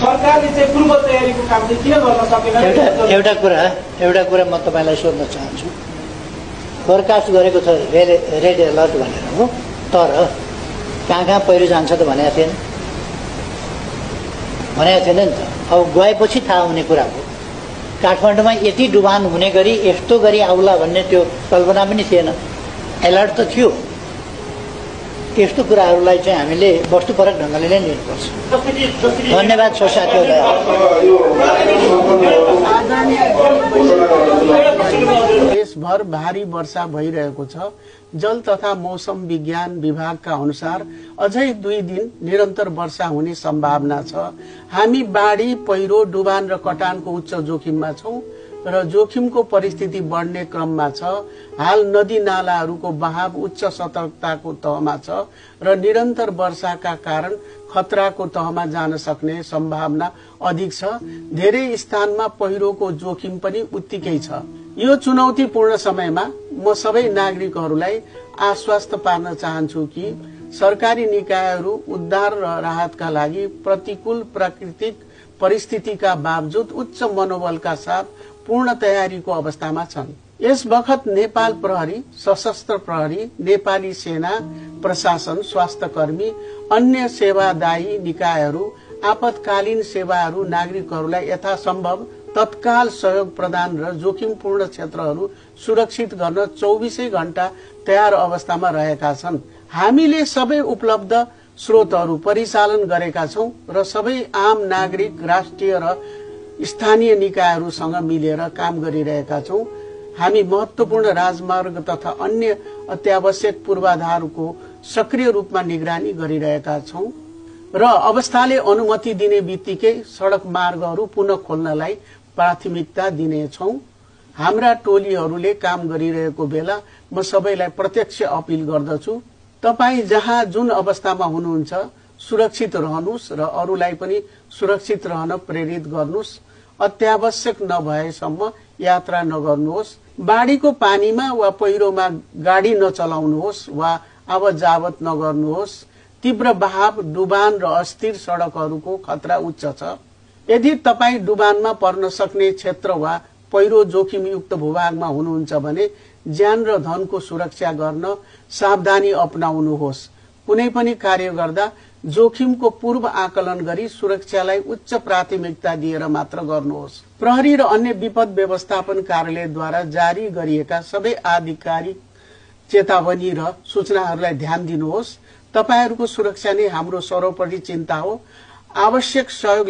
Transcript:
सरकारले चाहिँ पूर्व तयारीको काम चाहिँ किन गर्न सकेन? एउटा कुरा म तपाईलाई सोध्न चाहन्छु। फोरकास्ट गरेको छ रेड अलर्ट भनेर हो, तर कहाँ पहिरो जान्छ त भनेको थिएन नि त। अब गएपछि थाहा हुने कुरा हो। काठमाडौँमा यति डुबान हुने गरी यस्तो गरी आउला भन्ने त्यो कल्पना पनि थिएन। अलर्ट त थियो। यस्तो कुराहरूलाई चाहिँ हामीले वस्तुपरक ढङ्गले नै लिनुपर्छ। धन्यवाद साथीहरूलाई। देशभर भारी वर्षा भइरहेको छ। जल तथा मौसम विज्ञान विभागका अनुसार अझै 2 दिन निरन्तर वर्षा हुने सम्भावना छ। हामी बाढी, पहिरो, डुबान र कटानको उच्च जोखिममा छौं र जोखिमको परिस्थिति बढ्ने क्रममा छ। हाल नदी नालाहरूको बहाव उच्च सतर्कताको तहमा छ र निरन्तर वर्षाका कारण खतराको तहमा जान सक्ने सम्भावना अधिक छ। धेरै स्थानमा पहिरोको जोखिम पनि उत्तिकै छ। यो चुनौतीपूर्ण समयमा म सबै नागरिकहरूलाई आश्वस्त पार्न चाहन्छु कि सरकारी निकायहरू उद्धार र राहतका लागि प्रतिकूल प्राकृतिक परिस्थितिका बावजुद उच्च मनोबलका साथ पूर्ण तयारीको अवस्थामा छन्। यस बखत नेपाल प्रहरी, सशस्त्र प्रहरी, नेपाली सेना, प्रशासन, स्वास्थ्यकर्मी, अन्य सेवादायी निकायहरू आपतकालीन सेवाहरू नागरिकहरूलाई यथासम्भव तत्काल सहयोग प्रदान र जोखिमपूर्ण क्षेत्रहरू सुरक्षित गर्न 24 घण्टा तयार अवस्थामा रहेका छन्। हामीले सबै उपलब्ध स्रोतहरू परिचालन गरेका छौं र सबै आम नागरिक, राष्ट्रिय र स्थानीय निकायहरूसँग मिलेर काम गरिरहेका छौं। हामी महत्वपूर्ण राजमार्ग तथा अन्य अत्यावश्यक पूर्वाधारको सक्रिय रूपमा निगरानी गरिरहेका छौं र अवस्थाले अनुमति दिने बित्तिकै सडक मार्गहरू पुनः खोल्नलाई प्राथमिकता दिनेछौं। हाम्रा टोलीहरूले काम गरिरहेको बेला म सबैलाई प्रत्यक्ष अपील गर्दछु, तपाई जहाँ जुन अवस्थामा हुनुहुन्छ सुरक्षित रहनुस् र अरूलाई पनि सुरक्षित रहन प्रेरित गर्नुस्। अत्यावश्यक नभएसम्म यात्रा नगर्नुहोस्। बाढीको पानीमा वा पहिरोमा गाडी नचलाउनुहोस् वा आवत जावत नगर्नुहोस्। तीव्र बहाव, डुबान र अस्थिर सडकहरूको खतरा उच्च छ। यदि तपाई डुबानमा पर्न सक्ने क्षेत्र वा पहिरो जोखिमयुक्त भूभागमा हुनुहुन्छ भने ज्यान र धनको सुरक्षा गर्न सावधानी अपनाउनुहोस्। कुनै पनि कार्य गर्दा जोखिमको पूर्व आकलन गरी सुरक्षालाई उच्च प्राथमिकता दिएर मात्र गर्नुहोस्। प्रहरी र अन्य विपद व्यवस्थापन कार्यालयद्वारा जारी गरिएका सबै आधिकारिक चेतावनी र सूचनाहरूलाई ध्यान दिनुहोस्। तपाईहरूको सुरक्षा नै हाम्रो सर्वोपरि चिन्ता हो। आवश्यक सहयोग